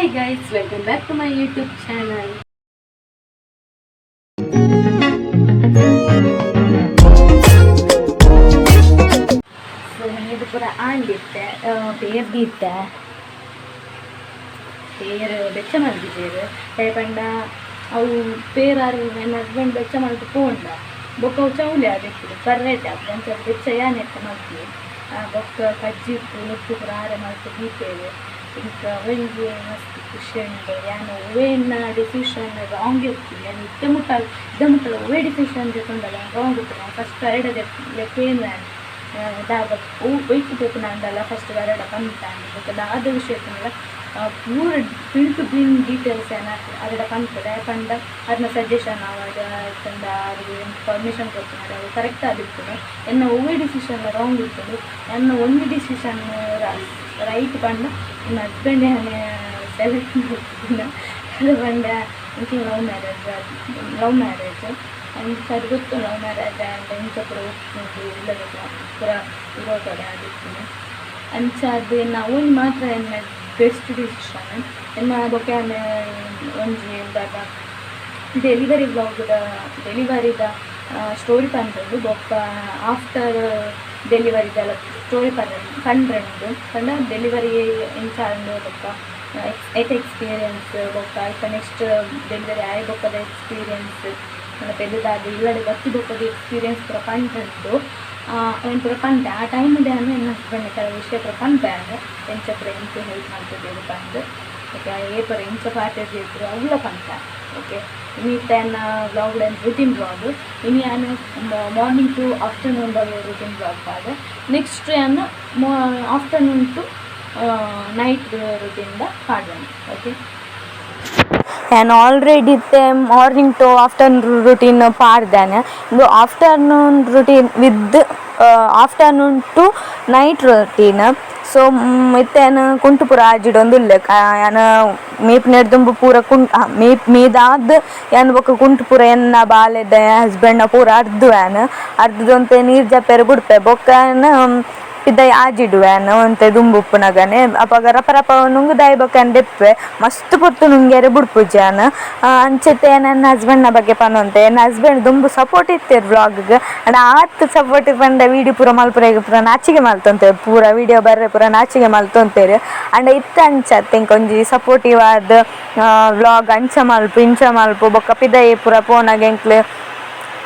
Hi guys, welcome back to my YouTube channel. So ಇದು ಪೂರ ಆಂಡಿತ್ತೆ, ಪೇರ್ ದೀತೆ, ಪೇರ್ ಬೆಚ್ಚ ಮಲ್ದಿದ್ದೇರು. ಪಂಡ ಅವು ಪೇರಾರು ನನ್ನ ಹಸ್ಬೆಂಡ್ ಬೆಚ್ಚ ಮಲ್ತು ಪೋಂಡ ಬೊಕ್ಕ ಅವು ಚೌಲಿ ಆದಿತ್ತು ಪರ್ರೇಟೆ ಅಂಚ ಬೆಚ್ಚ ಯಾನೆತ್ತ ಮಲ್ತಿ. ಬೊಕ್ಕ ಕಜ್ಜಿ ಉಪ್ಪು ನುಪ್ಪು ಪೂರ ಆರೆ ಮಲ್ತು ದೀಪೇರು. ಇಂಕ ಒಂಜಿ ಮಸ್ತ್ ಖುಷಿ ಉಂಡು. ಯಾನ್ ಒವ್ವೇನ ಡಿಸಿಷನ್ ರಾಂಗ್ ಇರ್ತೀನಿ, ಯಾನ್ ಇತ್ತೆ ಮುಟ್ಟ ಇದ್ದ ಮುಟ್ಟಲ ಒವ್ವೇ ಡಿಸಿಷನ್ ದೆತೊಂಡಲ ರಾಂಗ್ ಇಪ್ಪುಂಡು. ಫಸ್ಟ್ ಅರೆಡ ಲೆಪ್ಪೇನು ಯಾನ್ ದಾದ ಒಯ್ಕ್ ಪೋಪುನಾಂಡಲ ಫಸ್ಟ್ ಅರೆಡ ಪನ್ಪೆ. ಬೊಕ್ಕ ದಾದ ವಿಷಯ ಇತ್ತುಂಡಲ ಪೂರ ಪಿನ್ ಟು ಪಿನ್ ಡೀಟೇಲ್ಸ್ ಯಾನ್ ಅರೆಡ ಪನ್ಪೆ. ದಾಯೆ ಪಂಡ ಅರ್ನ ಸಜೆಷನ್ ಆವಡ್ ಅತ್ತಂಡ ಅರ್ ಪರ್ಮಿಷನ್ ಕೊರ್ಪುನಾಡ ಅವು ಕರೆಕ್ಟ್ ಆದಿಪ್ಪುಂಡು. ಎನ್ನ ಒವ್ವೇ ಡಿಸಿಷನ್ ರಾಂಗ್ ಇಪ್ಪುಂಡು. ಎನ್ನ ಒಂಜಿ ಡಿಸಿಷನ್ ರೈಟ್ ಪಂಡ ಎನ್ನ ಹಸ್ಬೆಂಡ್ ಸೆಲೆಕ್ಟ್ ಮಲ್ತಿನ. ಅದು ಪಂಡ ಎಂಕ್ಲ ಲವ್ ಮ್ಯಾರೇಜ್, ಲವ್ ಮ್ಯಾರೇಜ್. ಅಂಚ ಅದು ಗೊತ್ತು, ಲವ್ ಮ್ಯಾರೇಜ್ ಆಂಡ್ ಎಂಚ ಪೂರ ಉಪ್ಪುಂಡು, ಇಲ್ಲದ ಪೂರ ವಿರೋಧದ ಆದಿಪ್ಪುಂಡು. ಅಂಚ ಅದು ಎನ್ನ ಒಂಜಿ ಮಾತ್ರ ಎನ್ನ ಬೆಸ್ಟ್ ಡಿಸಿಷನ್. ಎನ್ನ ಬೊಕ್ಕ ಯಾನ್ ಒಂಜಿ ದಾದ ಡೆಲಿವರಿ ವ್ಲಾಗ್ದ, ಡೆಲಿವರಿದ ಸ್ಟೋರಿ ಪಂಡ್ರಂಡು, ಬೊಕ್ಕ ಆಫ್ಟರ್ ಡೆಲಿವರಿದೆಲ್ಲ ಸ್ಟೋರಿ ಪಂಡ್ರಂಡು. ಪಂಡ ಡೆಲಿವರಿ ಎಂಚ ಆಂಡ್, ಬೊಕ್ಕ ಐತ ಎಕ್ಸ್ಪೀರಿಯನ್ಸ್, ಬೊಕ್ಕ ಐತ ನೆಕ್ಸ್ಟ್ ಡೆಲಿವರಿ ಆಯಿ ಬೊಕ್ಕದ ಎಕ್ಸ್ಪೀರಿಯನ್ಸ್, ಪಂಡ ಪೆದ್ದುದಾದ್ ಇಲ್ಲಡೆ ಬತ್ತಿ ಬೊಕ್ಕದ ಎಕ್ಸ್ಪೀರಿಯನ್ಸ್ ಪೂರ ಪಂಡ್ರಂಡು. ಅವೆನ್ ಪೂರ ಪಂಡೆ. ಆ ಟೈಮ್ ಯಾನ್ ಎನ್ನ ಹಸ್ಬೆಂಡ್ ಕೆಲವು ವಿಷಯ ಪೂರ ಪನ್ಪೆ ಯಾನ್, ಎಂಚ ಪೂರ ಎಂಕ್ ಹೆಲ್ಪ್ ಮಲ್ತುದೆರ್ ಪಂದ್. ಓಕೆ, ಏಪರ ಎಂಚ ಪಾತೆರ್ದಿದ್ರು ಅವ್ಲ ಪನ್ಪೆ. ಓಕೆ, ಇನಿತ ಎನ್ನ ವ್ಲಾಗ್ ರುಟೀನ್ ವ್ಲಾಗ್. ಇನಿ ಯಾನ್ ಮಾರ್ನಿಂಗ್ ಟು ಆಫ್ಟರ್ನೂನ್ ರುಟೀನ್ ವ್ಲಾಗ್ ಪಾಡ್ದೆ. ನೆಕ್ಸ್ಟ್ ಯಾನ್ ಆಫ್ಟರ್ನೂನ್ ಟು ನೈಟ್ ರುಟೀನ್ the ಪಾಡ್ವೆನ್. ಓಕೆ. ನಾನು ಆಲ್ರೆಡಿ ಇತ್ತೆ ಮಾರ್ನಿಂಗ್ ಟು ಆಫ್ಟರ್ನೂನ್ ರುಟೀನ್ ಪಾಡ್ದೇನೆ. ಇಂದು afternoon routine with afternoon to night routine. So ಇತ್ತೆ ಯಾನ್ ಕುಂಟು ಪೂರ ಆಜಿಡೊಂದುಲ್ಲೆ. ಯಾನ್ ಮೀಪುನೆಡ್ ದುಂಬು ಪೂರ ಕುಂ ಮೀಪ್ ಮೀದಾದ್ ಯಾನ್ ಬೊಕ್ಕ ಕುಂಟು ಪೂರ ಎನ್ನ ಬಾಲೆದ ಹಸ್ಬೆಂಡ್ನ ಪೂರ ಅರ್ದುವೆ. ಯಾನ್ ಅರ್ದುದು ಒಂತೆ ನೀರು ಜಪ್ಪೆರೆ ಬುಡ್ಪೆ. ಬೊಕ್ಕ ಯಾನ್ ಪಿದಯಿ ಆಜಿಡುವೆ. ಯಾನ್ ಒಂತೆ ದುಂಬು ಉಪ್ಪುನಗನೆ ಅಪಗ ರಪ ರಪ ನುಂಗುದಾಯಿ ಬೊಕ್ಕ ಯಾನ್ ದೆಪ್ಪುವೆ. ಮಸ್ತ್ ಪೊರ್ತು ನುಂಗ್ಯರೆ ಬುಡ್ಪುಜಿ ಯಾನ್. ಅಂಚತೆ ನನ್ನ ಹಸ್ಬೆಂಡ್ನ ಬಗ್ಗೆ ಪನೊಂತೆ. ಎನ್ನ ಹಸ್ಬೆಂಡ್ ದುಂಬು ಸಪೋರ್ಟ್ ಇತ್ತೆರ್ ವ್ಲಾಗ್ಗೆ. ಆಂಡ ಆತ್ ಸಪೋರ್ಟ್ ಪಂಡ ವೀಡಿಯೋ ಪೂರ ಮಲ್ಪುರೆಗ್ ಪೂರ ನಾಚಿಗೆ ಮಲ್ತೊಂತೆರ್. ಪೂರ ವೀಡಿಯೋ ಬರ್ರೆ ಪೂರ ನಾಚಿಗೆ ಮಲ್ತೊಂತೆರ್. ಆಂಡ ಇತ್ತೆ ಅಂಚ ಎಂಕ್ ಒಂಜಿ ಸಪೋರ್ಟಿವ್ ಆದ್ ವ್ಲಾಗ್ ಅಂಚ ಮಲ್ಪು, ಇಂಚ ಮಲ್ಪು, ಬೊಕ್ಕ ಪಿದಯಿ ಪೂರ ಪೋನಗ ಎಂಕ್ಲೆ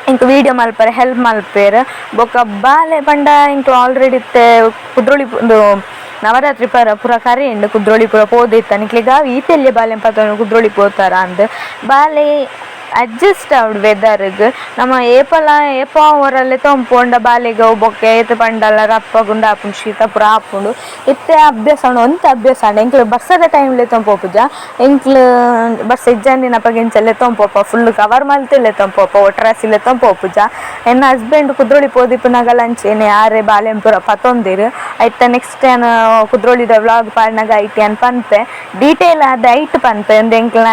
ಎಂಕ್ ವೀಡಿಯೋ ಮಲ್ಪರೆ ಹೆಲ್ಪ್ ಮಲ್ಪೆರ್. ಬೊಕ್ಕ ಬಾಲೆ ಪಂಡ ಎಂಕ್ಲು ಆಲ್ರೆಡಿ ಇತ್ತೆ ಕುದ್ರೋಳಿ, ಉಂದು ನವರಾತ್ರಿ ಪರ ಪೂರ ಕರಿಯುಂಡು. ಕುದ್ರೋಳಿ ಪೂರ ಪೋದಿತ್ತ. ನಿಕ್ಲೆಗ್ ಈತ್ ಎಲ್ಯ ಬಾಲೆ ಪತೊಂದು ಕುದ್ರೋಳಿ ಪೋತಾರ ಅಂದ್. ಬಾಲೆ ಅಡ್ಜಸ್ಟ್ ಆವಡ್ ವೆದರ್ಗ್. ನಮ ಏಪಲ ಏಪ ಒರಲೆ ಪೋಂಡ ಬಾಲೆಗ್ ಅವು ಬೊಕ್ಕ ಏತ್ ಪಂಡಲ ರಪ್ಪ ಗುಂಡ ಆಪುಂಡು, ಶೀತ ಪೂರ ಆಪುಂಡು. ಇತ್ತೆ ಅಭ್ಯಾಸ ಉಂಡು, ಒಂತೆ ಅಭ್ಯಾಸ ಆಂಡ್. ಎಂಕ್ಲು ಬರ್ಸದ ಟೈಮ್ ಲೆತ್ತೊಂದು ಪೋಪುಜ. ಎಂಕ್ಲು ಬರ್ಸ ಇಜ್ಜಂದಿನಪಗ ಇಂಚ ಲೆತ್ತೊಂದು ಪೋಪ, ಫುಲ್ ಕವರ್ ಮಲ್ತ್ ಲೆತ್ತೊಂದು ಪೋಪ, ಒಟ್ರಾಸಿ ಲೆತ್ತೊಂದು ಪೋಪುಜ. ಎನ್ನ ಹಸ್ಬೆಂಡ್ ಕುದ್ರೋಳಿ ಪೋದಿಪ್ಪುನಗಲ ಅಂಚೆನೆ ಆರೆ ಬಾಲೆನ್ ಪೂರ ಪತೊಂದೆರ್. ಐತ ನೆಕ್ಸ್ಟ್ ಯಾನ್ ಕುದ್ರೋಳಿದ ವ್ಲಾಗ್ ಪಾಡ್ನಗ ಐಟ್ ಯಾನ್ ಪನ್ಪೆ, ಡೀಟೇಲ್ ಆದ್ ಐಟ್ ಪನ್ಪೆ. ಉಂದು ಎಂಕ್ಲ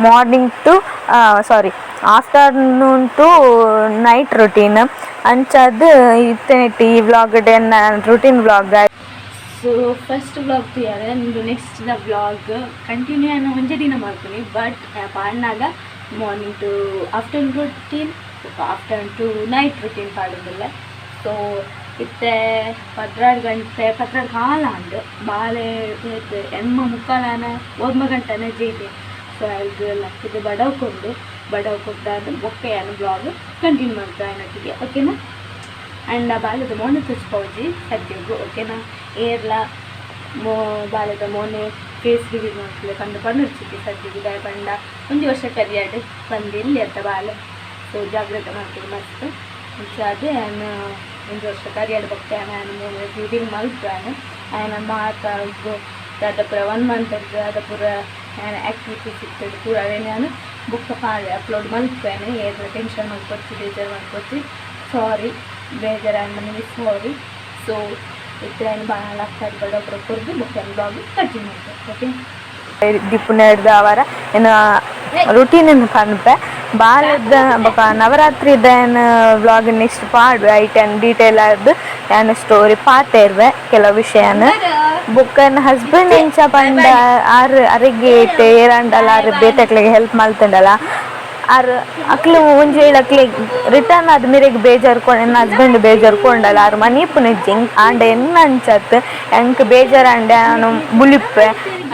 morning to, sorry, afternoon to night routine. ಅಂಚಾದ್ ಇತ್ತೆ ಈ ವ್ಲಾಗ್ ಎನ್ನ routine vlog. So first vlog ತೂಯರೆ. ನಿಂದು next the vlog continue ಅನ್ನು ಒಂಜೆ ದಿನ ಮಾಡ್ತೀನಿ. ಬಟ್ ಪಾಡ್ನಾಗ ಮಾರ್ನಿಂಗ್ ಟು ಆಫ್ಟರ್ನೂನ್ ರುಟೀನ್, ಆಫ್ಟರ್ನೂನ್ ಟು ನೈಟ್ ರುಟೀನ್ ಪಾಡೋದಿಲ್ಲ. ಸೊ ಇತ್ತೆ 12 ಗಂಟೆ, 12:15 ಆಂಡ್. ಬಾಲೆ 8:45 9 ಗಂಟೆನೆ ಜೈದೆ. ಸೊ ಅಲ್ಗ್ ಲಕ್ಕದ ಬಡವ್ ಕೊಂಡು ಬಡವ್ ಕೊಟ್ಟಾದ ಬೊಕ್ಕ ಯಾನ್ ವ್ಲಾಗ್ ಕಂಟಿನ್ಯೂ ಮಾಡ್ತಾ ಅನ್ನೊಟ್ಟಿಗೆ, ಓಕೆನಾ? ಆ್ಯಂಡ್ ಆ ಬಾಲೆದ ಮೋನೆ ತೋಜ್ಪಾವುಜಿ ಸದ್ಯಗು, ಓಕೆನಾ? ಏರ್ಲ ಮೋ ಬಾಲೆದ ಮೋನೆ ಫೇಸ್ ರಿವೀಲ್ ಮಾಡ್ತದೆ ಪಂಡ ಪಣ್ಣುರ್ಚಿತಿ ಸದ್ಯಗು. ದಾಯೆ ಪಂಡ ಒಂಜಿ ವರ್ಷ ಕರಿಯಾಡ್ ಬಂದು ಇಲ್ಲಿ ಅತ್ತ ಬಾಲೆ. ಸೊ ಜಾಗ್ರತೆ ಮಾಡ್ತೀವಿ ಮಸ್ತ್. ಅಂಚಾದ್ ಯಾನ್ ಒಂಜಿ ವರ್ಷ ಕರಿಯಾಡ್ ಬೊಕ್ಕ ಯಾನ್ ಮೋನೆ ರಿವೀಲ್ ಮಲ್ಪುವೆ. ಆಯನ ಮಾತ ದಾದ ಪೂರ ಒನ್ ಮಂತ್ ದಾದ ಪೂರ ಯಾನ್ ಆ್ಯಕ್ಟಿವಿಟೀಸ್ ಇತ್ತದು ಪೂರ ಅವೇನು ಯಾನ್ ಬೊಕ್ಕ ಪಾಡೆ ಅಪ್ಲೋಡ್ ಮಲ್ಪುವೆನೆ. ಏರ್ಲ ಟೆನ್ಷನ್ ಮಲ್ಪೊಚ್ಚಿ, ಬೇಜಾರು ಮಲ್ಪೊಚ್ಚಿ. ಸಾರಿ, ಬೇಜಾರಾಂಡ ಸಾರಿ. ಸೊ ಇತ್ತೆ ಯಾನ್ ಭಾಳ ಬಡ ಕೊರ್ದು ಬೊಕ್ಕ ವ್ಲಾಗ್ ಕಂಟಿನ್ಯೂ ಮಾಡ್ತೆ, ಓಕೆ. ದಿಪ್ಪುನೆಡ್ದಾವರ ಎನ್ನ ರುಟೀನ್ ಪನ್ಪೆ. ಬಾಲೆದ ಬೊಕ ನವರಾತ್ರಿದ ಯಾನ್ ವ್ಲಾಗ್ ನೆಕ್ಸ್ಟ್ ಪಾಡುವೆ. ಐಟ್ ಯಾನ್ ಡೀಟೇಲ್ ಆದ್ ಯಾನ್ ಸ್ಟೋರಿ ಪಾತೆರ್ವೆ ಕೆಲವು ವಿಷಯನ್. ಬೊಕ್ಕ ಎನ್ನ ಹಸ್ಬೆಂಡ್ ಎಂಚ ಪಂಡ ಆರ್ ಅರೆಗೆ ಇತ್ತೆ ಏರಾಂಡಲ ಆರ್ ಬೇತೆಕ್ಲೆಗ್ ಹೆಲ್ಪ್ ಮಲ್ತುಂಡಲ ಆರ್ ಅಕ್ಲು ಒಂಜಿ ವೇಳೆ ಅಕ್ಲೆಗ್ ರಿಟರ್ನ್ ಆದ್ ಮಿರೆಗ್ ಬೇಜಾರ್ ಕೊರ್ ಎನ್ನ ಹಸ್ಬೆಂಡ್ ಬೇಜಾರ್ ಕೊಂಡಲ ಆರ್ ಮನೀಪುನಿಜ್ಜಿ. ಆಂಡ ಎನ್ನ ಅಂಚತ್ ಎಂಕ್ ಬೇಜಾರಾಂಡ ಯಾನ್ ಬುಲಿಪ್ಪೆ,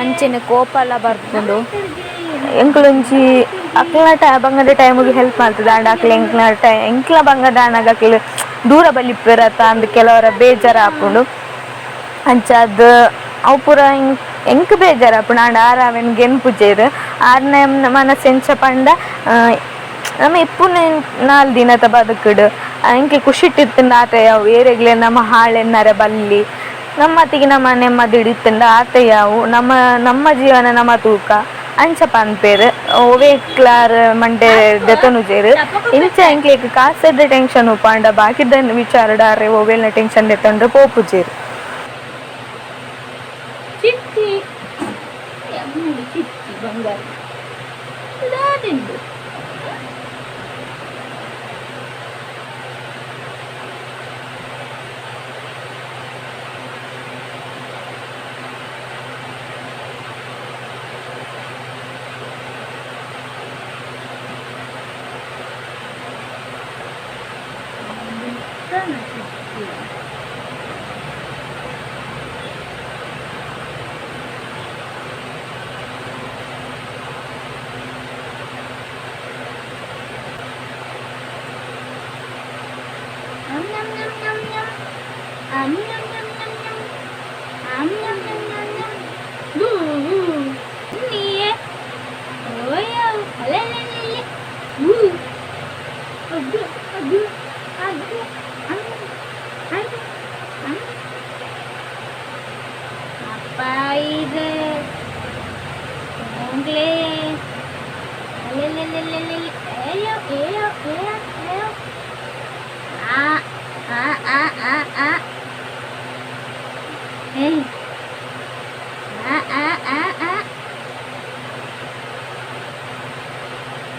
ಅಂಚೆನೆ ಕೋಪಲ ಬರ್ಪುಂಡು. ಎಂಕುಲೊಂಜಿ ಅಕ್ಲ್ನ ಬಂಗದ ಟೈಮಿಗೆ ಹೆಲ್ಪ್ ಮಲ್ತುದು ಆಂಡ ಅಕ್ಲ್ ಎಂಕ್ಲ ಟೈ ಎಂಕ್ಲ ಬಂಗದ ಆನಗ ಅಕ್ಲ್ ದೂರ ಬಲಿಪ್ಪೆರತ ಅಂದ್ ಕೆಲವರ ಬೇಜಾರ್ ಆಪುಂಡು. ಅಂಚಾದ್ ಅವು ಪೂರ ಎಂಕ್ ಬೇಜಾರಾಪುಂಡು. ಆಂಡ ಆರ್ ಅವೆನ್ ಗೆನ್ಪುಜೆರ್. ಆರ್ನ ಮನಸ್ಸು ಎಂಚ ಪಂಡ ನಮ ಇಪ್ಪುನ ನಾಲ್ ದಿನತ ಬದುಕುಡು ಎಂಕ್ ಖುಷಿಟ್ ಇತ್ತುಂಡ ಆತೆ ಯಾವು, ಏರೆಗ್ಲ ನಮ ಹಾಳೆನ್ನರೆ ಬಲ್ಲಿ, ನಮ್ಮತಿಗೆ ನಮ ನೆಮ್ಮದಿಡ್ ಇತ್ತುಂಡ ಆತೆ ಯಾವು, ನಮ್ಮ ನಮ್ಮ ಜೀವನ ನಮ ತೂಕ ಅಂಚ ಪನ್ಪೆರ್. ಒವೇಕ್ಲಾರ್ ಮಂಡೆ ದೆತೊನುಜೆರ್. ಇಂಚ ಎಂಕ್ಲೆಗ್ ಕಾಸ್ದ ಟೆನ್ಷನ್ ಉಪ್ಪು ಬಾಕಿದ ವಿಚಾರಡ್ ಆರ್ ಒವೇಲ್ನ ಟೆನ್ಷನ್ ದೆತೊಂಡ್ರೆ ಪೋಪುಜೆರ್. ಚಿಚ್ಚಿ ಚಿಚ್ಚಿ ಬಂಗಾರ ದಾದಿಂಡು. Apa itu? Ongle. Alelelelelele. Ayo, ayo, ayo, ayo. Ah, ah, ah, ah, ah. Hey. Ah, ah, ah, ah.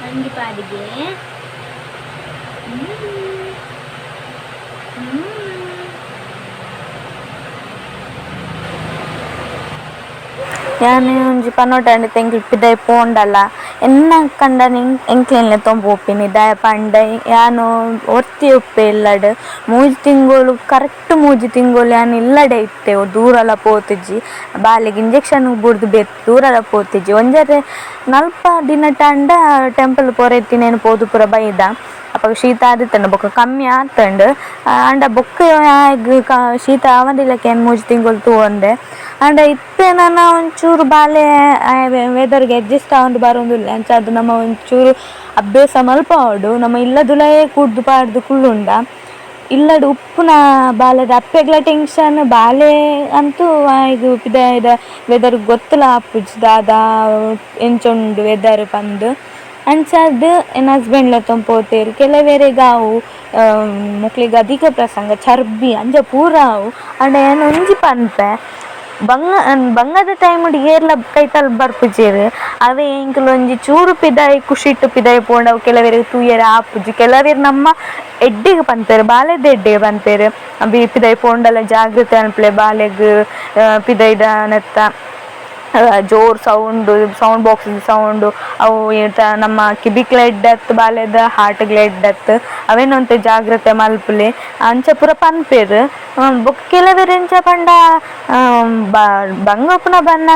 ಅಂಗಿ ಪಾಡಿಗೆ. ಯಾನ್ ಒಂಜಿ ಪನೊಡಾಂಡ ಎಂಕ್ಲ್ ಪಿದಾಯಿ ಪೋಂಡಲ ಎನ್ನ ಕಂಡನಿ ಎಂಕ್ಲೆನ್ಲ ಪೋಪಿನಿ ದಾಯೆ ಪಂಡ ಯಾನ್ ಒರ್ತಿ ಉಪ್ಪೆ ಇಲ್ಲಡ್. ಮೂಜಿ ತಿಂಗೊಲು ಕರೆಕ್ಟ್ ಮೂಜಿ ತಿಂಗೊಲು ಯಾನ್ ಇಲ್ಲಡೆ ಇತ್ತೆ, ದೂರಲ ಪೋತುಜಿ. ಬಾಲೆಗ್ ಇಂಜೆಕ್ಷನ್ ಬುಡ್ದು ಬೇತೆ ದೂರಲ ಪೋತುಜಿ. ಒಂಜರೆ ನಲ್ಪ ದಿನಟಾಂಡ ಟೆಂಪಲ್ ಪೋರೆ ಇತ್ತಿನೇನ್ ಪೋದು ಪೂರ ಬೈದ. ಅಪಗ ಶೀತ ಆದಿತ್ತುಂಡು ಬೊಕ್ಕ ಕಮ್ಮಿ ಆತುಂಡು. ಆಂಡ ಬೊಕ್ಕ ಶೀತ ಆವಂದಿಲಕ ಯಾನ್ ಮೂಜಿ ತಿಂಗೊಲು ತೂವೊಂದೆ. ಆಂಡ ಇತ್ತೆ ನನ ಒಂಚೂರು ಬಾಲೆ ವೆದರ್ಗ್ ಅಡ್ಜಸ್ಟ್ ಆವೊಂದು ಬರೊಂದುಲ್ಲೆ. ಅಂಚಾದ್ ನಮ ಒಂಚೂರು ಅಭ್ಯಾಸ ಮಲ್ಪಾವೊಡು. ನಮ ಇಲ್ಲದುಲಯೇ ಕೂಡ್ದು ಪಾಡ್ದು ಕುಲ್ಲುಂಡ ಇಲ್ಲಡ್ ಉಪ್ಪುನ ಬಾಲೆದ ಅಪ್ಪೆಗ್ಲ ಟೆನ್ಷನ್, ಬಾಲೆ ಅಂತೂ ಆಯಗ್ ಪಿದಾಯಿದ ವೆದರ್ ಗೊತ್ತುಲ ಆಪುಜಿ ದಾದ ಎಂಚ ಉಂಡು ವೆದರ್ ಪಂದ್. ಅಂಚಾದ್ ಎನ್ನ ಹಸ್ಬೆಂಡ್ ಲೆತ್ತೊಂದು ಪೋತೆರ್. ಕೆಲವೆರೆಗ್ ಆವು ಮೊಕ್ಲೆಗ್ ಅಧಿಕ ಪ್ರಸಂಗ ಚರ್ಬಿ ಅಂಚ ಪೂರ ಆವು. ಆಂಡ ಯಾನ್ ಒಂಜಿ ಪನ್ಪೆ, ಬಂಗ ಬಂಗದ ಟೈಮುಡು ಏರ್ಲ ಕೈತಲ್ ಬರ್ಪುಜೆರ್. ಅವೇ ಎಂಕುಲು ಒಂಜಿ ಚೂರು ಪಿದಾಯಿ ಖುಷಿಟ್ ಪಿದಾಯಿ ಪೋಂಡ ಅವು ಕೆಲವೆರೆಗ್ ತೂಯೆರೆ ಆಪುಜಿ. ಕೆಲವೆರ್ ನಮ್ಮ ಎಡ್ಡೆಗ್ ಪನ್ಪೆರ್, ಬಾಲೆದ ಎಡ್ಡೆಗ್ ಪನ್ಪೆರ್. ಪಿದಾಯಿ ಪೋಂಡಲ ಜಾಗ್ರತೆ ಮನ್ಪುಲೆ ಬಾಲೆಗ್, ಪಿದಾಯಿದ ನೆತ್ತ ಜೋರು ಸೌಂಡು, ಸೌಂಡ್ ಬಾಕ್ಸ್ ಸೌಂಡು ಅವು ಏತ ನಮ್ಮ ಕಿಬಿಕ್ಲ ಎಡ್ಡೆ ಬಾಲೆದ ಹಾರ್ಟ್ಗ್ಲ ಎಡ್ಡೆ, ಅವೆನ್ ಒಂತೆ ಜಾಗ್ರತೆ ಮಲ್ಪುಲೆ ಅಂಚ ಪೂರ ಪನ್ಪೆರ್. ಬೊಕ್ಕ ಕೆಲವೆರ್ ಎಂಚ ಪಂಡ ಬಂಗ ಉಪ್ಪುನ ಬನ್ನ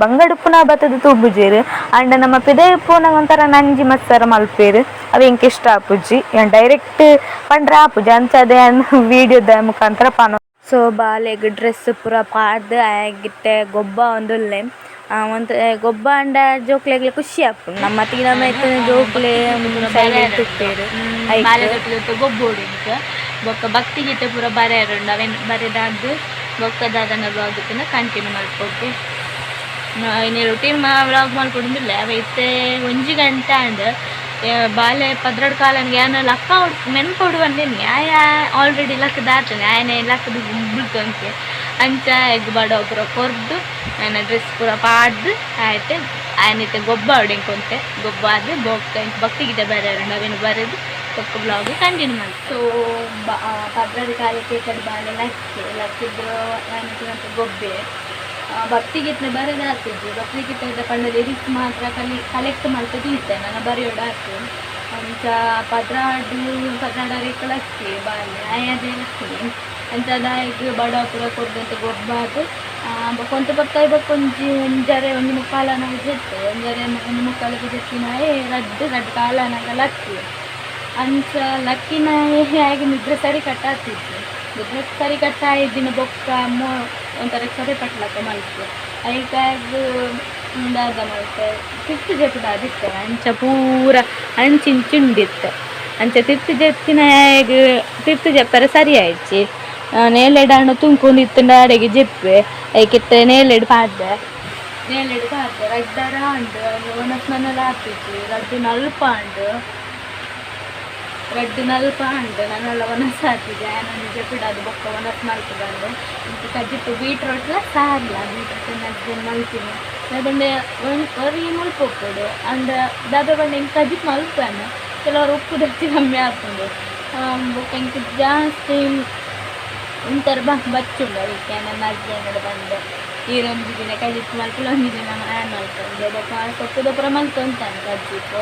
ಬಂಗಡ್ ಉಪ್ಪುನ ಬತ್ತುದು ತೂಪುಜೆರ್. ಆಂಡ ನಮ್ಮ ಪಿದಯಿ ಉಪ್ಪುನಗ ಒಂಥರ ನಂಜಿ ಮತ್ಸರ ಮಲ್ಪೆರ್. ಅವು ಎಂಕ್ ಇಷ್ಟ ಆಪುಜಿ. ಯಾನ್ ಡೈರೆಕ್ಟ್ ಪಂಡ್ರೆ ಆಪುಜಿ, ಅಂಚಾದ್ ಯಾನ್ ವೀಡಿಯೋದ ಮುಖಾಂತರ ಪನೊ. ಸೊ ಬಾಲೆಗ್ ಡ್ರೆಸ್ ಪೂರ ಪಾಡ್ದ್ ಆಯಗ್ ಇತ್ತೆ ಗೊಬ್ಬಾವೊಂದುಲ್ಲೆ. ಒಂತೆ ಗೊಬ್ಬಾಂಡ ಜೋಕ್ಲೆಗ್ಲ ಖುಷಿ ಆಪುಂಡು. ನಮ್ಮತ್ತಿಗೆ ನಮ್ಮ ಇತ್ತಿನ ಜೋಕ್ಲೆ ಸೈಲೆಂಟ್ ಉಪ್ಪೆರ್. ಬಾಲೆದೊಟ್ಟು ಗೊಬ್ಬೋಡು ಇಂಕ ಬೊಕ್ಕ ಭಕ್ತಿ ಗೀತೆ ಪೂರ ಬರೆಯರುಂಡು. ಅವೆನ್ ಬರೆದಾದ್ ಬೊಕ್ಕ ದಾದನ ವ್ಲಾಗ್ ಇತ್ತುಂಡ ಕಂಟಿನ್ಯೂ ಮಲ್ಪೊಗೆ. ಇನಿ ರುಟೀನ್ ವ್ಲಾಗ್ ಮಲ್ಪೊಡುಂದಿಲ್ಲ. ಅವ ಇತ್ತೆ 1 ಗಂಟೆ ಆಂಡ್. ಬಾಲೆ 12 ಕಾಲನ್ಗೆ ಯಾನ್ ಲಕ್ಕ ಮೆನ್ಪೊಡು ಬಂದಿನಿ. ಆಯ ಆಲ್ರೆಡಿ ಲಕ್ಕದಾತನೆ ಆಯನೆ ಲಕ್ಕದ ಬುಲ್ತೊಂತೆ. ಅಂಚ ಎಗ್ ಬಡವ ಪೂರ ಕೊರ್ದು ಆಯನ ಡ್ರೆಸ್ ಪೂರ ಪಾಡ್ದು ಆಯ್ತು. ಆಯನಿತ್ತೆ ಗೊಬ್ಬ ಹೊಡಿಂಕೊಂತೆ ಗೊಬ್ಬ ಅದು ಬೊಕ್ಕ ಭಕ್ತಿಗೀತೆ ಬರೆಯರು ಅವೇನು ಬರೆದು ಬೊಕ್ಕ ಬ್ಲಾಗ್ ಕಂಟಿನ್ಯೂ ಮಾಡ್ತಾರೆ. ಸೊ 12 ಕಾಲಕ್ಕೆ ಕಡೆ ಬಾಳೆ ಲಕ್ಕಿ ಲಕ್ಕಿದ್ರು ಆಯನಿತ್ತೆ ಗೊಬ್ಬೆ ಭಕ್ತಿಗೀತೆ ಬರೆದು ಆಗ್ತಿದ್ವಿ. ಭಕ್ತಿಗೀತೆ ಪಂಡ ಲಿರಿಕ್ಸ್ ಮಾತ್ರ ಕಲೆಕ್ಟ್ ಮಾಡ್ತದೆ ಇತ್ತೆ ನನ್ನ ಬರೆಯೋಡು ಆಯ್ತು. ಅಂಚ 12 12 ಲಕ್ಕಿ ಬಾಲೆ ಆಯದೇ ಲಕ್ಕಿ ಅಂಚ ದಾಯಗ್ ಬಡ ಪೂರ ಕೊರ್ದಂತೆ ಗೊಬ್ಬಾದ್ ಬೊಕ್ಕ ಒಂತೆ ಪೊತ್ತಾಯಿ ಬೊಕ್ಕ ಒಂಜಿ ಒಂಜರೆ ಒಂಜಿ ಮುಕ್ಕಾಲನಾಗ ಜೆತ್ತು ಒಂಜರೆ ಒಂಜಿ ಮುಕ್ಕಾಲಕ್ಕೆ ಜೆತ್ತಿನಾಯೆ ರಡ್ಡ್ ರಡ್ಡ್ ಕಾಲನಾಗ ಲಕ್ಕಿ. ಅಂಚ ಲಕ್ಕಿನಾಯೆ ಹೇಗೆ ನಿದ್ರೆ ಸರಿ ಕಟ್ಟಾತಿತ್ತು. ನಿದ್ರೆ ಸರಿ ಕಟ್ಟಾಯಿ ದಿನ ಬೊಕ್ಕ ಒಂಥರ ಸರಿ ಪಟ್ಲಕ್ಕ ಮಲ್ಪು ಐಕಾಗ್ ದಾದ ಮಲ್ತೆ ತಿರ್ತು ಜೆಪ್ಪುದಾದಿತ್ತೆ. ಅಂಚ ಪೂರ ಅಂಚಿಂಚಿ ಉಂಡಿತ್ತೆ. ಅಂಚ ತಿರ್ತು ಜೆತ್ತಿನಾಯಗ್ ತಿರ್ತು ಜೆಪ್ಪರೆ ಸರಿ ಆಯ್ಚಿ. ನೇಲೆಡಾಂಡ ತುಂಕೊಂಡು ಇತ್ತಂಡ ಅಡೆಗೆ ಜೆಪ್ಪೆ ಐಕಿತ್ತೆ ನೇಲೆಡ್ ಪಾಡ್ದೆ ನೇಲೆಡ್ ಪಾಡ್ದೆ ರಡ್ಡರ ಆಂಡ್ ಒಣಸ್ ಮನೆಲ ಆತಿಜಿ ರಡ್ಡ್ ನಲ್ಪ ಆಂಡ್ ರಡ್ಡ್ ನಲ್ಪ ಆಂಡ್ ನನ್ನಲ್ಲ ಒಣಸ್ ಆತಿಜಿ. ಆಯನ ಜೆಪಿಡಾದ್ ಬೊಕ್ಕ ಒಣಸ್ ಮಲ್ಪುದಂಡು ಇಂಚ ಕಜಿಪು ಬೀಟ್ರೋಟ್ಲ ಸಾರ್ಲ ಬೀಟ್ರೋಟ್ ಹಸ್ಬೆಂಡ್ ಮಲ್ತಿನಿ ದಾದಂಡೆ ಒರಿ ಮುಲ್ಪ ಉಪ್ಪುಡು ಅಂಡ ದಾದ ಪಂಡ ಎಂಕ್ ಕಜಿಪು ಮಲ್ಪುವೆನ್ ಕೆಲವರು ಉಪ್ಪು ದಚ್ಚಿ ಕಮ್ಮಿ ಆಪುಂಡು. ಬೊಕ್ಕ ಎಂಕ್ ಜಾಸ್ತಿ ಒಂಥರ ಬಚ್ಚುಂಡು. ಅದಕ್ಕೆ ನನ್ನ ಹಸ್ಬೆಂಡ್ ಬಂದು ಈರೊಂಜಿ ದಿನ ಕಜಿಪು ಮಲ್ಪುಲ ಒಂಜಿ ದಿನ ಆ್ಯನ್ ಮಲ್ಪುಂಡು. ಬೊಕ್ಕ ಸೊಪ್ಪುದ ಪೂರ ಮಲ್ತೊಂತಾನೆ ಕಜಿಪು.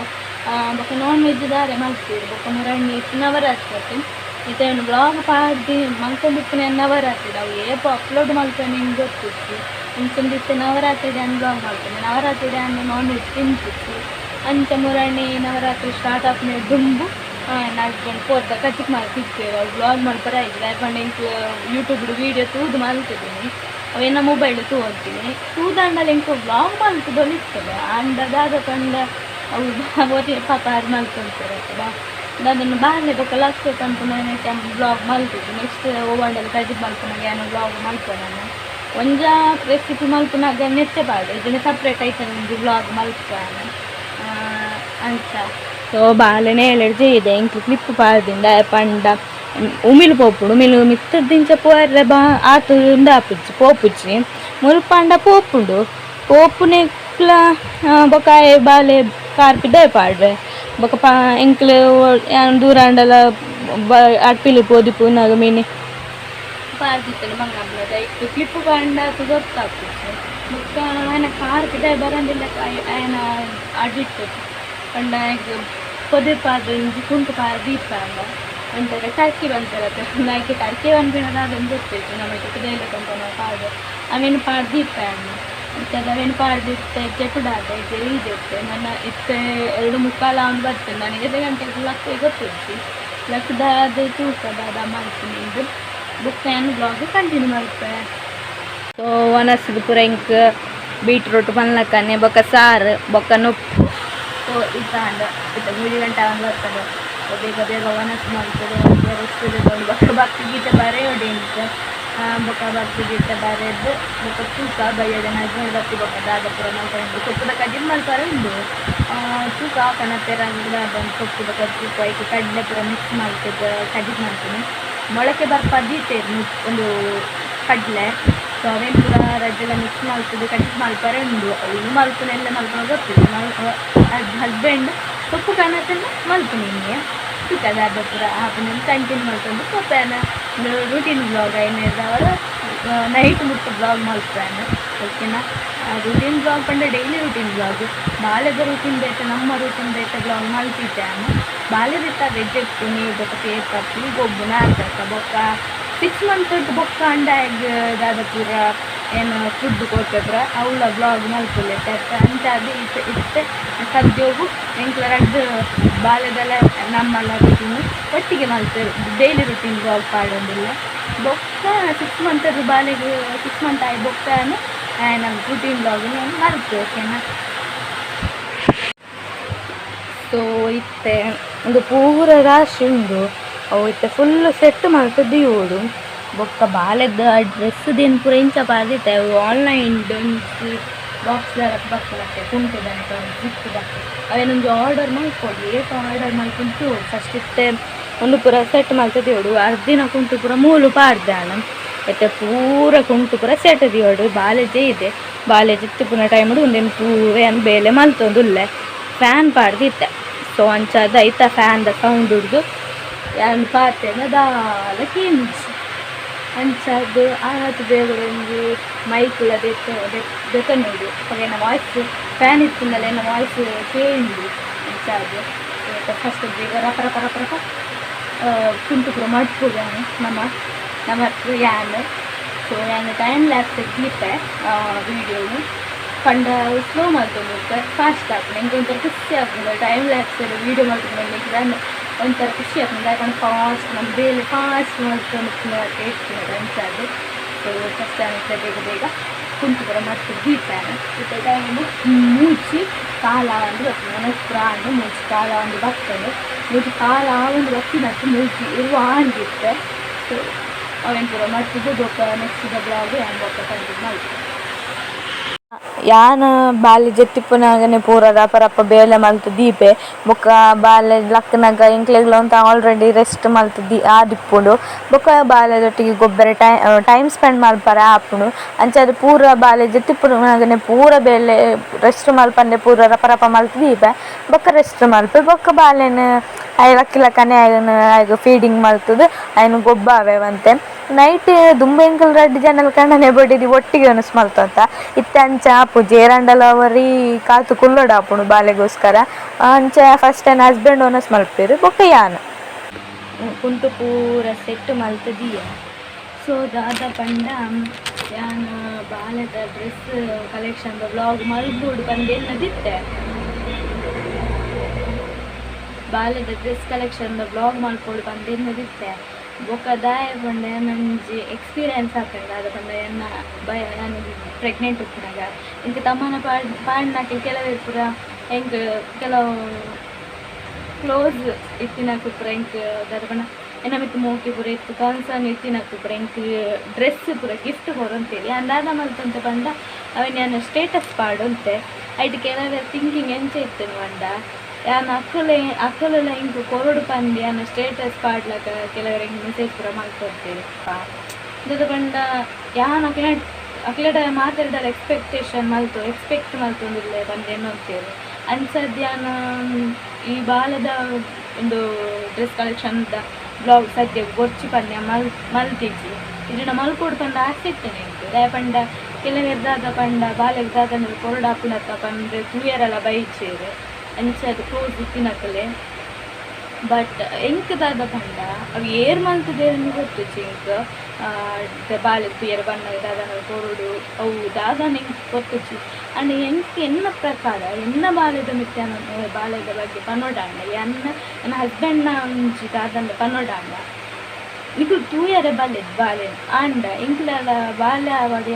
ಬೊಕ್ಕ ನಾನ್ ವೆಜ್ ದಾರೆ ಮಲ್ಪುವೆರ್. ಬೊಕ್ಕ ಮುರಣ್ಣಿ ನವರಾತ್ರಿ ಅತ್ತೆ ಇತ್ತೆ ಬ್ಲಾಗ್ ಪಾಡ್ದು ಮಲ್ತೊಂದಿಪ್ಪುನೆ ನವರಾತ್ರಿ ಅವು ಏಪ ಅಪ್ಲೋಡ್ ಮಲ್ಪುವೆ ನಿಂಗೆ ಗೊತ್ತಿಜ್ಜಿ. ಅಂಚೊಂದು ಇತ್ತೆ ನವರಾತ್ರಿ ಯಾನ್ ಬ್ಲಾಗ್ ಮಲ್ಪುನೆ ನವರಾತ್ರಿ ಯಾನ್ ನಾನ್ ವೆಜ್ ತಿನ್ಪುಜಿ. ಅಂಚ ಮುರಣಿ ನವರಾತ್ರಿ ಸ್ಟಾರ್ಟ್ ಆಪುನೆ ದುಂಬು ನನ್ನ ಹಸ್ಬೆಂಡ್ ಪೋತ ಕಜಿಪು ಮಲ್ತಿತ್ತೆರ್. ಅವು ಬ್ಲಾಗ್ ಮಲ್ಪರೆ ಆಯ್ಜಿ ದಾಯೆ ಪಂಡ ಎಂಕ್ ಯೂಟ್ಯೂಬ್ಡ್ ವೀಡಿಯೋ ತೂದು ಮಲ್ತಿದ್ದೀನಿ ಅವೆನ್ನ ಮೊಬೈಲ್ ತೂವೊಂತೀನಿ ತೂದಾಂಡಲ ಎಂಕ್ ಬ್ಲಾಗ್ ಮಲ್ತುದೊಲಿತ್ತದ ಆಂಡ ದಾದ ಪಂಡ ಅವು ಒರಿ ಪಾಪ ಆರ್ ಮಲ್ತೊಂತೆರ್ ಅತ್ತ ದಾದನ ಬಾಲೆ ಬೊಕ್ಕ ಲಕ್ಕು ಪನ್ಪುನ ಬ್ಲಾಗ್ ಮಲ್ತಿದ್ದೆ. ನೆಕ್ಸ್ಟ್ ಒವ್ವಾಂಡಲ ಕಜಿಪು ಮಲ್ಪುನಗ ಯಾನ್ ಬ್ಲಾಗ್ ಮಲ್ಪುವೆ. ಒಂಜ ರೆಸಿಪಿ ಮಲ್ಪುನಗ ನೆತ್ತೆ ಪಾಡ್ ಇಜ್ಜಿಂಡ ಸಪ್ರೇಟ್ ಐತನ ಒಂಜಿ ಬ್ಲಾಗ್ ಮಲ್ಪುವೆ ಅಂಚ. ಸೊ ಬಾಲೆ ನೇಲೆಡ್ ಜೈದೆ ಎಂಕ್ ಕ್ಲಿಪ್ ಪಾಡ್ದಿಂಡ ಪಂಡ ಉಮಿಲ್ ಪೋಪುಂಡು ಉಮಿಲ್ ಮಿತ್ತದಿಂಚ ಪೋಯೆರೆ ಬಾ ಆತ್ ಉಂದಾಪುಜಿ ಪೋಪುಜಿ ಮುಲ್ಪ ಆಂಡ ಪೋಪುಂಡು ಪೋಪುನೆಕ್ಲ. ಬೊಕ ಆಯೆ ಬಾಲೆ ಕಾರ್ ಪಿದಾಯಿ ಪಾಡ್ವೆ. ಬೊಕ ಪಾ ಎಂಕ್ಲು ಯಾನ್ ದೂರ ಆಂಡಲ ಅಡ್ಪಿಲ್ಲ್ ಪೋದಿಪ್ಪುನಗ ಮಿನಿ ಪಾಡ್ದಿತ್ತಂಡ ಬಂಗಾರ್ದ ಐಕ್ ಕ್ಲಿಪ್ ಪಾಡ್ಂಡ ಆತ್ ಗೊತ್ತಾಪುಜಿ. ಬೊಕ್ಕ ಆಯನ ಕಾರ್ ಪಿದಾಯಿ ಬರಂದಿಲ್ಲ ಆಯನ ಅಡಿಟ್ ಪಂಡ ಆಯಗ್ ಪೊದೆ ಪಾಡ್ದ್ ಒಂಜಿ ಕುಂಟು ಪಾಡ್ದ್ ದೀಪಾಂಡ ಒಂಥರ ಟರ್ಕಿ ಪನ್ಪೆರತ್ತೆ ಐಕ್ ಟರ್ಕಿ ಪನ್ಪಿನ ದಾದಂದ್ ಗೊತ್ತಿಜ್ಜಿ ನಮಕ್ ಪಿದಯಿದ ಕಂಪನ ಪಾಡ್ ಅವೆನ್ ಪಾಡ್ದ್ ದೀಪಾಂಡ್. ಅಂಚಾದ್ ಅವೆನ್ ಪಾಡ್ದ್ ಇತ್ತೆ ಜೆಪುಡಾದ್ ಜೆಯ್ದಿತ್ತೆ. ನನ ಇತ್ತೆ 2:45 ಆವೊಂದು ಬರ್ತುಂಡು. ನನಗೆ ಏತ್ ಗಂಟೆಗ್ ಲಕ್ಕುವೆ ಗೊತ್ತಿಜ್ಜಿ. ಲಕ್ಕ್ದಾದ್ ತೂಕ ದಾದ ಮಲ್ಪುನಿಂದ್ ಬೊಕ್ಕ ಯಾನ್ ಬ್ಲಾಗ್ ಕಂಟಿನ್ಯೂ ಮಲ್ಪೆ. ಸೊ ವನಸ್ಗ್ ಪೂರ ಎಂಕ್ ಬೀಟ್ರೂಟ್ ಪನ್ಲಕ್ಕನೆ ಬೊಕ್ಕ ಸಾರು ಬೊಕ್ಕ ನುಪ್ಪು. ಸೊ ಇತ್ತಾಂಡ್ ಇತ್ತೆ 3 ಗಂಟೆ ಆವೊಂದು ಬರ್ತದೆ. ಬೇಗ ಬೇಗ ವನಸ್ ಮಲ್ತುದು ರೆಸ್ಟ್ ದೆತೊಂದು ಬೊಕ್ಕ ಭಕ್ತಿ ಗೀತೆ ಬರೆಯೊಡು ಎಂಕ್. ಬೊಕ್ಕ ಭಕ್ತಿ ಗೀತೆ ಬರೆದ್ ಬೊಕ್ಕ ತೂಕ ಬಯ್ಯಡ್ ಹಸ್ಬೆಂಡ್ ಬತ್ತಿ ಬೊಕ್ಕ ದಾದ ಪೂರ ಮಲ್ಪರೆ ಸೊಪ್ಪುದ ಕಜಿಪು ಮಲ್ಪರೆ ಉಂಡು. ತೂಕ ಕನತೆರ್ ದಾದ ಸೊಪ್ಪುದ ಕಜಿಪು ಐಕ್ ಕಡಲೆ ಪೂರ ಮಿಕ್ಸ್ ಮಲ್ತುದು ಕಜಿಪು ಮಲ್ಪುನಿ. ಮೊಳಕೆ ಬರ್ಪಾದ್ ದೀತೆರ್ ಉಂದು ಕಡಲೆ. ಸೊ ಅವೆನ್ ಪೂರ ರಡ್ಡೆಲ ಮಿಕ್ಸ್ ಮಲ್ತುದು ಕಜಿಪು ಮಲ್ಪರೆ ಉಂಡು. ಅವು ಮಲ್ಪುನ ಎಲ್ಲ ಮಲ್ಪುನ ಗೊತ್ತಿಜ್ಜಿ. ಹಸ್ಬೆಂಡ್ ಸೊಪ್ಪು ಕನತೆಲ್ಲ ಮಲ್ಪುನಿ ಇಂಗೆ ತೂಕ ದಾದ ಪೂರ ಆಪುಂಡು ಕಂಟಿನ್ಯೂ ಮಲ್ತೊಂದು ಪೋಪೆನ. ರೂಟೀನ್ ಬ್ಲಾಗ್ ಐನೆರ್ದಾವರ ನೈಟ್ ಮುಟ್ಟ ಬ್ಲಾಗ್ ಮಲ್ಪುವೆನ್ ಓಕೆನಾ. ರೂಟೀನ್ ಬ್ಲಾಗ್ ಪಂಡ ಡೈಲಿ ರೂಟೀನ್ ಬ್ಲಾಗ್ ಬಾಲೆದ ರೂಟೀನ್ ಬೇತೆ ನಮ್ಮ ರೂಟೀನ್ ಬೇತೆ ಬ್ಲಾಗ್ ಮಲ್ತಿದ್ದೆ ಯಾನ್. ಬಾಲೆದಿತ್ತ ವೆಜ್ ಇಪ್ಪುನಿ ಬೊಕ್ಕ ಪೇಪರ್ ಗೊಬ್ಬುನ ಆತ. ಬೊಕ್ಕ 6 ಮಂತ್ ಬೊಕ್ಕ ಅಂಡ ದಾದ ಪೂರ ಏನು ಫುಡ್ ಕೊರ್ಪೆ ಪೂರ ಅವ್ಲ ಬ್ಲಾಗ್ ಮಲ್ಪುಲೆ ಅಂಚಾದ್ ಇತ್ತೆ ಇತ್ತೆ ಸದ್ಯೊಗು ಎಂಕ್ಲ ರಡ್ಡ್ ಬಾಲೆದಲ ನಮ್ಮಲ ರೂಟೀನ್ ಒಟ್ಟಿಗೆ ಮಲ್ತೆರ್ ಡೈಲಿ ರೂಟೀನ್ ಬ್ಲಾಗ್ ಪಾಡೊಂದುಲ್ಲೆ. ಬೊಕ್ಕ 6 ಮಂತ್ ಬಾಲೆಗ್ 6 ಮಂತ್ ಆಯಿ ಬೊಕ್ಕ ಆಯನ ರೂಟೀನ್ ಬ್ಲಾಗ್ ಯಾನ್ ಮಲ್ಪುವೆ ಓಕೆನಾ. ಸೊ ಇತ್ತೆ ಉಂದು ಪೂರ ರಾಶಿ ಉಂಡು ಅವು ಇತ್ತೆ ಫುಲ್ ಸೆಟ್ ಮಲ್ತ್ ದೀವೊಡು. ಬೊಕ್ಕ ಬಾಲೆದ ಡ್ರೆಸ್ ದೇನ್ ಪೂರ ಇಂಚ ಪಾಡ್ದಿತ್ತೆ. ಅವು ಆನ್ಲೈನ್ ಒಂಜಿ ಬಾಕ್ಸ್ ಬರ್ಪುನತ್ತೆ ಕುಂಟುದಂತ ಜಿಪ್ಪುದ ಅವೆನೊಂಜಿ ಆರ್ಡರ್ ಮಲ್ಪೊಡು ಏಪ ಆರ್ಡರ್ ಮಲ್ಪುಂತು. ಫಸ್ಟ್ ಇತ್ತೆ ಉಂದು ಪೂರ ಸೆಟ್ ಮಲ್ತ್ ದೀವೊಡು. ಅರ್ದಿನ ಕುಂಟು ಪೂರ ಮೂಲು ಪಾಡ್ದೆ ಯಾನ್. ಇತ್ತೆ ಪೂರ ಕುಂಟು ಪೂರ ಸೆಟ್ ದಿಯೋಡು ಬಾಲೆಜೆ ಇದೆ. ಬಾಲೆ ಜೆತ್ತಿಪ್ಪುನ ಟೈಮುಡು ಉಂದೆನ್ ಪೂರ ಯಾನ್ ಬೇಲೆ ಮಲ್ತೊಂದುಲ್ಲೆ. ಫ್ಯಾನ್ ಪಾಡ್ದಿತ್ತೆ. ಸೊ ಅಂಚಾದ್ ಐತ ಫ್ಯಾನ್ದ ಸೌಂಡ್ ಉಡ್ದು ಯಾನ್ ಪಾತೆರ್ನ ದಾಲ ಕೇನುಜಿ. ಅಂಚಾದ್ ಆನಾತ್ ಬೇಗ ಒಂಜಿ ಮೈಕ್ಲ ದೆತ್ತ್ ದೆತೊನೊಡು. ಅಪಗ ಎನ್ನ ವಾಯ್ಸ್, ಫ್ಯಾನ್ ಇತ್ತುಂಡಲ ಎನ್ನ ವಾಯ್ಸ್ ಕೇಂಡು. ಅಂಚಾದ್ ಫಸ್ಟ್ ಬೇಗ ರಪ ರಪ ರಪ ರಪ ಕುಂಟು ಪೂರ ಮಡ್ಪುಗ ನಮ್ಮ ನಮಕ್ ಯಾನ್. ಸೊ ಯಾನ್ ಟೈಮ್ ಲ್ಯಾಪ್ಸ್ ದೀಪೆ ವೀಡಿಯೋನು. ಪಂಡ ಸ್ಲೋ ಮಲ್ತೊಂದು ಫಾಸ್ಟ್ ಆಪುಂಡು. ಎಂಕ್ ಒಂಥರ ಖುಷಿ ಆಪುಂಡು time lapse video ಮಲ್ತೊಂದು. ಎಂಕ್ ಒಂಥರ ಖುಷಿ ಆಪುಂಡು. ದಾಯೆ ಪಂಡ ಫಾಸ್ಟ್ ನಮ್ಮ ಬೇಲೆ ಫಾಸ್ಟ್ ಮಲ್ತೊಂದು ಇಪ್ಪುನಗ. ಅಂಚಾದ್ ಸೊ ಫಸ್ಟ್ ಯಾನ್ ಇತ್ತೆ ಬೇಗ ಬೇಗ ಕುಂಟು ಪೂರ ಮಡ್ತ್ ದೀಪೆ. ಇತ್ತೆ ಟೈಮು 3:15 ಆವೊಂದು ಬರ್ತದೆ. ವನಸ್ ಪೂರ ಆಂಡ್, 3:15 ಆವೊಂದು ಬರ್ತದೆ. 3:15 ಆವೊಂದು ಬತ್ತಿನಟ್ಟು 3:20 ಆಂಡಿತ್ತೆ. ಸೊ ಅವೆನ್ ಪೂರ ಮಡ್ತುದು ಬೊಕ್ಕ ನೆಕ್ಸ್ಟ್ ದ ವ್ಲಾಗ್ ಯಾನ್ ಬೊಕ್ಕ ಕಂಟಿನ್ಯೂ ಮಲ್ಪೆ. ಯಾನ್ ಬಾಲೆ ಜೆತ್ತಿಪ್ಪುನಗನೆ ಪೂರ ರಪ ರಪ ಬೇಲೆ ಮಲ್ತ್ ದೀಪೆ. ಬೊಕ್ಕ ಬಾಲೆ ಲಕ್ಕುನಗ ಎಂಕ್ಲೆಗ್ಲ ಒಂತೆ ಆಲ್ರೆಡಿ ರೆಸ್ಟ್ ಮಲ್ತ್ ದಿ ಆದಿಪ್ಪುಂಡು. ಬೊಕ್ಕ ಬಾಲೆದೊಟ್ಟಿಗೆ ಗೊಬ್ಬೆರೆ time time spend ಮಲ್ಪರೆ ಆಪುಂಡು. ಅಂಚಾದ್ ಪೂರ ಬಾಲೆ ಜೆತ್ತಿಪ್ಪುನಗನೆ ಪೂರ ಬೇಲೆ ರೆಸ್ಟ್ ಮಲ್ಪಂದೆ ಪೂರ ರಪ ರಪ ಮಲ್ತ್ ದೀಪೆ. ಬೊಕ್ಕ ರೆಸ್ಟ್ ಮಲ್ಪೆ. ಬೊಕ್ಕ ಬಾಲೆನ್ ಆಯೆ ಲಕ್ಕಿ ಲಕ್ಕನೆ ಆಯನ್ ಆಯಗ್ ಫೀಡಿಂಗ್ ಮಲ್ತುದು ಅಯನ್ ಗೊಬ್ಬಾವೆ ಒಂತೆ. ನೈಟ್ ದುಂಬು ಎಂಕುಲು ರಡ್ಡ್ ಜನಲ ಕಂಡನೆ ಬೊಡೆದಿ ಒಟ್ಟಿಗೆ ವನಸ್ ಮಲ್ತೊಂತ. ಇತ್ತೆ ಅಂಚ ಆಪುಜಿ. ಏರಾಂಡಲ ಒರಿ ಕಾತ್ ಕುಲ್ಲೊಡಾಪುಂಡು ಬಾಲೆಗೋಸ್ಕರ. ಅಂಚ ಫಸ್ಟ್ ಎನ್ನ ಹಸ್ಬೆಂಡ್ ವನಸ್ ಮಲ್ಪೆರ್, ಬೊಕ್ಕ ಯಾನ್. ಕುಂಟು ಪೂರ ಸೆಟ್ ಮಲ್ತ್ ದೀಯ. ಸೊ ದಾದ ಪಂಡ, ಯಾನ್ ಬಾಲೆದ dress collection vlog ಮಲ್ಪೊಡು ಪಂದ್ ಎನ್ನದಿತ್ತೆ. ಬಾಲೆದ dress collection vlog ಮಲ್ಪೊಡು ಪಂದ್ ಎನ್ನದಿತ್ತೆ. ಬೊಕ್ಕ ದಾಯೆ ಪಂಡ ಒಂಜಿ ಎಕ್ಸ್ಪೀರಿಯನ್ಸ್ ಆಪುಂಡು. ದಾದ ಪಂಡ, ಎನ್ನ ಭಯ, ಯಾನ್ ಪ್ರೆಗ್ನೆಂಟ್ ಉಪ್ಪುನಗ ಎಂಕ್ ತಮ್ಮನ ಪಾಡ್ ಪಾಡ್ನಕ್ಲ್ ಕೆಲವೆರ್ ಪೂರ ಎಂಕ್ ಕೆಲವು ಕ್ಲೋಸ್ ಇತ್ತಿನಕ್ಲು ಪೂರ ಎಂಕ್ ದಾದ ಪಂಡ ಎನ್ನ ಮಿತ್ತ್ ಮೋಕೆ ಪೂರ ಇತ್ತು, ಕನ್ಸರ್ನ್ ಇತ್ತಿನಕ್ಲು ಪೂರ ಎಂಕ್ ಡ್ರೆಸ್ ಪೂರ ಗಿಫ್ಟ್ ಕೊರೊಂತೆರ್. ಯಾನ್ ದಾದ ಮಲ್ತೊಂತೆ ಪಂಡ, ಅವೆನ್ ಯಾನ್ ಸ್ಟೇಟಸ್ ಪಾಡೊಂತೆ. ಐಟ್ ಕೆಲವೆರ್ ಥಿಂಕಿಂಗ್ ಎಂಚ ಇತ್ತುಂಡು ಪಂಡ, ಯಾನ್ ಅಕುಲೆ ಅಕುಲೆಲ ಎಂಕ್ ಕೊರೊಡು ಪಂದ್ ಯಾನ್ ಸ್ಟೇಟಸ್ ಪಾಡ್ಲಕ ಕೆಲವೆರ್ ಎಂಕ್ ಮೆಸೇಜ್ ಪೂರ ಮಲ್ತೊಂತೆರ್. ದಾದ ಪಂಡ, ಯಾನ್ ಅಕ್ಲೆನ ಅಕ್ಲೆಡ ಮಾತೆರ್ಡಲ ಎಕ್ಸ್ಪೆಕ್ಟೇಷನ್ ಮಲ್ತು ಎಕ್ಸ್ಪೆಕ್ಟ್ ಮಲ್ತೊಂದುಲ್ಲೆ ಪಂದ್ ಎನ್ನೊಂತೆರ್. ಅಂಚಾದ್ ಯಾನ್ ಈ ಬಾಲೆದ ಉಂದು dress collection the vlog ಸದ್ಯಗ್ ಬೊರ್ಚಿ ಪಂದ್ ಯಾನ್ ಮಲ್ತಿಜಿ. ಇಜ್ಜಿಂಡ ಮಲ್ಪೊಡು ಪಂದ್ ಆಸೆ ಇತ್ತುಂಡು ಎಂಕ್. ದಾಯೆ ಪಂಡ ಕೆಲವೆರ್ ದಾದ ಪಂಡ ಬಾಲೆಗ್ ದಾದಂಡಲ ಕೊರೊಡಾಪುಂಡತ್ತ ಪಂದ್ ತೂಯರೆಲ ಬೈಚೆರ್. ಅಂಚಾದ್ ಕ್ಲೋಸ್ ಇತ್ತಿನಕಲೆ. ಬಟ್ ಎಂಕ್ ದಾದ ಪಂಡ, ಅವು ಏರ್ ಮಲ್ತುದೆರ್ ಗೊತ್ತುಜ್ಜಿ ಎಂಕ್. ಬಾಲೆಗ್ ತೂಯೆರೆ ಬನ್ನಗ ದಾದಾಂಡಲ ಕೊರೊಡು, ಅವು ದಾದಾಂಡ ಎಂಕ್ ಗೊತ್ತುಜ್ಜಿ. ಆಂಡ ಎಂಕ್ ಎನ್ನ ಪ್ರಕಾರ, ಎನ್ನ ಬಾಲೆದ ಮಿತ್ತ್ ಯಾನ್ ಬಾಲೆದ ಬಗ್ಗೆ ಪನೊಡಾಂಡ, ಎನ್ನ ಎನ್ನ ಹಸ್ಬೆಂಡ್ನ ಒಂಜಿ ದಾದಂಡ ಪನೊಡಾಂಡ, ನಿಕುಲು ತೂಯರೆ ಬಲ್ಲೆ ಬಾಲೆನ್. ಆಂಡ ಎಂಕ್ಲಲ ಬಾಲೆ ಆವಡ್,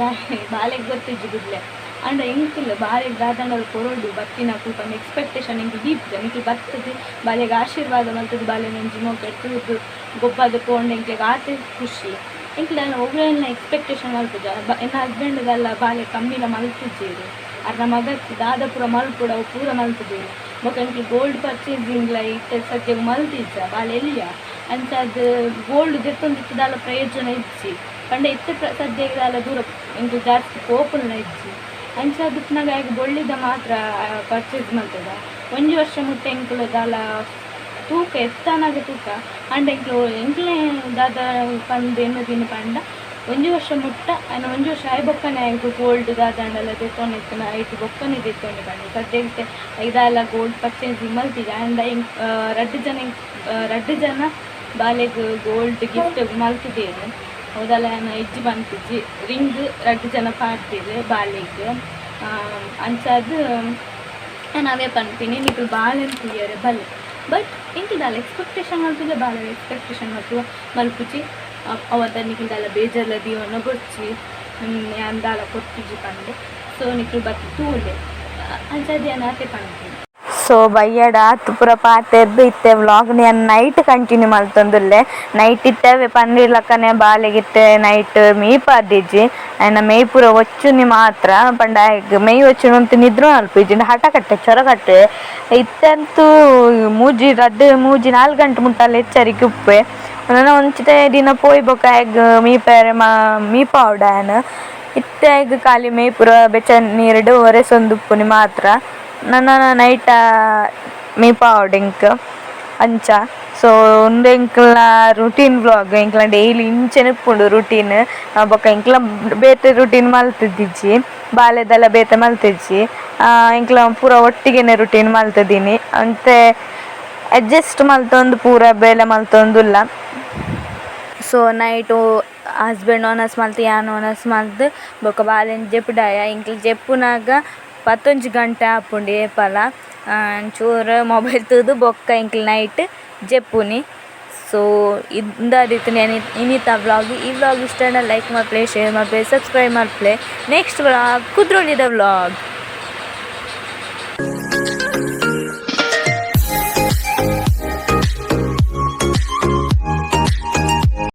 ಬಾಲೆಗ್ ಗೊತ್ತಿಜ್ಜಿ ಬುಡ್ಲೆ. ಆಂಡ ಎಂಕುಲು ಬಾಲೆಗ್ ದಾದಾಂಡಲ ಕೊರೊಡು ಬತ್ತಿನಕುಲು ಪಂದ್ ಎಕ್ಸ್ಪೆಕ್ಟೇಷನ್ ಎಂಕ್ಲು ದೀಪುಜ. ನಿಕುಲು ಬತ್ತುದು ಬಾಲೆಗ್ ಆಶೀರ್ವಾದ ಮಲ್ತುದು, ಬಾಲೆನ್ ಒಂಜಿ ಮೋಕೆ ತೂದು ಗೊಬ್ಬಾದ್ ಪೋಂಡ ಎಂಕ್ಲೆಗ್ ಆತೆ ಖುಷಿ. ಎಂಕ್ಲೆನ ಒವ್ವೆಲ್ನ ಎಕ್ಸ್ಪೆಕ್ಟೇಷನ್ ಮಲ್ಪುಜ. ಎನ್ನ ಹಸ್ಬೆಂಡ್ ಬಾಲೆ ಕಮ್ಮಿಲ ಮಲ್ತುಜೆರ್. ಅರ್ನ ಮಗಕ್ ದಾದ ಪೂರ ಮಲ್ಪೊಡು ಅವು ಪೂರ ಮಲ್ತುದೆರ್. ಬೊಕ್ಕ ಎಂಕ್ಲು ಗೋಲ್ಡ್ ಪರ್ಚೇಸಿಂಗ್ಲ ಇತ್ತೆ ಸದ್ಯಗ್ ಮಲ್ತಿಜ್ಜ, ಬಾಲೆ ಎಲ್ಯ. ಅಂಚಾದ್ ಗೋಲ್ಡ್ ದೆತ್ತೊಂದಿತ್ತು ದಾಲ ಪ್ರಯೋಜನ ಇಜ್ಜಿ. ಪಂಡ ಇತ್ತೆ ಸದ್ಯಗ್ ದಾಲ ದೂರ ಎಂಕ್ಲು ಜಾಸ್ತಿ ಪೋಪುನ ಇಜ್ಜಿ. ಅಂಚಾದ್ ಉಪ್ಪುನಗ ಆಯಗ್ ಬೊಳ್ಳಿದ ಮಾತ್ರ ಪರ್ಚೇಸ್ ಮಲ್ತದ. ಒಂಜಿ ವರ್ಷ ಮುಟ್ಟ ಎಂಕುಲು ದಾಲ ತೂಕ ಎತ್ತನಾಗ ತೂಕ. ಆಂಡ ಎಂಕ್ಲು ಎಂಕ್ಲೆ ದಾದ ಪಂದ್ ಎನ್ನುದಿನಿ ಪಂಡ, ಒಂಜಿ ವರ್ಷ ಮುಟ್ಟ ಆಯ್ನ, ಒಂಜಿ ವರ್ಷ ಆಯಿ ಬೊಕ್ಕನೆ ಎಂಕ್ ಗೋಲ್ಡ್ ದಾದಾಂಡಲ ದೆತ್ತೊಂದಿತ್ತುಂಡ ಐಟ್ ಬೊಕ್ಕನೆ ದೆತ್ತೊಂಡಿ ಪಂದ್. ಸದ್ಯಕ್ಕೆ ದಾಲ ಗೋಲ್ಡ್ ಪರ್ಚೇಸಿಂಗ್ ಮಲ್ತಿಜ. ಆಂಡ ಎಂಕ್ ರಡ್ಡ್ ಜನ ರಡ್ಡ್ ಜನ ಬಾಲೆಗ್ ಗೋಲ್ಡ್ ಗಿಫ್ಟ್ ಮಲ್ತುದೆರ್. ಅವು ಯಾನ್ ಇಜ್ಜಿ ಪನ್ಪುಜಿ. ರಿಂಗ್ ರಡ್ಡ್ ಜನ ಪಾಡ್ದೆರ್ ಬಾಲೆಗ್. ಅಂಚಾದ್ ಯಾನ್ ಅವೇ ಪನ್ಪಿನಿ, ನಿಕುಲು ಬಾಲೆನ್ ತೂಯೆರೆ ಬಲ್ಲೆ. ಬಟ್ ಎಂಕ್ ದಾಲ ಎಕ್ಸ್ಪೆಕ್ಟೇಷನ್ ಮಲ್ಪುಜ, ಬಾಲೆದ ಎಕ್ಸ್ಪೆಕ್ಟೇಷನ್ ಮಲ್ಪುವ ಮಲ್ಪುಜಿ. ಅವತ್ತ ನಿಕುಲು ದಾಲ ಬೇಜಾರ್ಲ ದೀವೊನ ಬೊರ್ಚಿ, ಯಾನ್ ದಾಲ ಕೊರ್ತುಜಿ ಪಂದ್. ಸೊ ನಿಕುಲು ಬತ್ತ್ ತೂಲೆ. ಅಂಚಾದ್ ಯಾನ್ ಆತೆ ಪನ್ಪಿನಿ. ಸೊ ಬಯ್ಯಡ ಆತ್ ಪೂರ ಪಾತೆರ್ದು ಇತ್ತೆ ವ್ಲಾಗ್ನ ಯಾನ್ ನೈಟ್ ಕಂಟಿನ್ಯೂ ಮಲ್ತೊಂದುಲ್ಲೆ. ನೈಟ್ ಇತ್ತೆ ಪಂಡಿಲಕ್ಕನೆ ಬಾಲೆಗಿತ್ತೆ ನೈಟ್ ಮೀಪಾದಿಜ್ಜಿ. ಆಯ್ನ ಮೇಯ್ ಪೂರ ಒಚ್ಚುನಿ ಮಾತ್ರ. ಪಂಡ ಆಯಗ್ ಮೇಯ್ ಒಚ್ಚುನು ಅಂತ ನಿದ್ರೆ ಮಲ್ಪುಜಿ, ಹಠ ಕಟ್ಟೆ ಚೊರ ಕಟ್ಟೆ. ಇತ್ತೆ ಅಂತೂ ಮೂಜಿ ರಡ್ಡ್ ಮೂಜಿ ನಾಲ್ಕು ಗಂಟೆ ಮುಟ್ಟ ಎಚ್ಚರಿಕೆ ಉಪ್ಪೆ. ನನ ಒಂಜಿತೆ ದಿನ ಪೋಯಿ ಬೊಕ ಆಯಗ್ ಮೀಪೆರೆ ಮೀಪಾವೊಡು ಆಯನ್. ಇತ್ತೆ ಆಯಗ್ ಖಾಲಿ ಮೈ ಪೂರ ಬೆಚ್ಚ ನೀರ್ಡ್ ಒರೆಸೊಂದುಪ್ಪುನಿ ಮಾತ್ರ. ನನ ನೈಟ್ ಮೀಪಾವೊಡು ಎಂಕ್ ಅಂಚ. ಸೊ ಉಂದು ಎಂಕಲ್ನ ರುಟೀನ್ ವ್ಲೋಗ್, ಎಂಕಲ್ನ ಡೈಲಿ ಇಂಚನೆ ಇಪ್ಪುಂಡು ರುಟೀನ್. ಬೊಕ ಎಂಕಲ್ನ ಬೇತೆ ರುಟೀನ್ ಮಲ್ತುದಿಜಿ, ಬಾಲೆದಲ ಬೇತೆ ಮಲ್ತಿಜಿ. ಎಂಕಲ್ನ ಪೂರ ಒಟ್ಟಿಗೆನೆ ರುಟೀನ್ ಮಲ್ತುದಿನಿ. ಅಂತೆ ಅಡ್ಜಸ್ಟ್ ಮಲ್ತೊಂದು ಪೂರ ಬೇಲೆ ಮಲ್ತೊಂದುಲ್ಲ. ಸೊ ನೈಟು ಹಸ್ಬೆಂಡ್ ವನಸ್ ಮಲ್ತ್ ಯಾನ್ ವನಸ್ ಮಲ್ತ್ ಬೊಕ ಬಾಲೆನ್ ಜೆಪುಡಾಯ. ಎಂಕುಲು ಜೆಪ್ಪುನಗ 11 ಗಂಟೆ ಆಪುಂಡು ಏಪಲ. ಚೂರು ಮೊಬೈಲ್ ತೂದು ಬೊಕ್ಕ ಎಂಕುಲು ನೈಟ್ ಜೆಪ್ಪುನಿ. ಸೊ ಇಂದಾದಿತ್ತ್ಂಡ್ ಇನಿತ ವ್ಲಾಗ್. ಈ ವ್ಲಾಗ್ ಇಷ್ಟ ಆಂಡ ಲೈಕ್ ಮಲ್ಪುಲೆ, ಶೇರ್ ಮಲ್ಪುಲೆ, ಸಬ್ಸ್ಕ್ರೈಬ್ ಮಲ್ಪುಲೆ. ನೆಕ್ಸ್ಟ್ ವ್ಲಾಗ್ ಕುದ್ರೋಳಿದ ವ್ಲಾಗ್.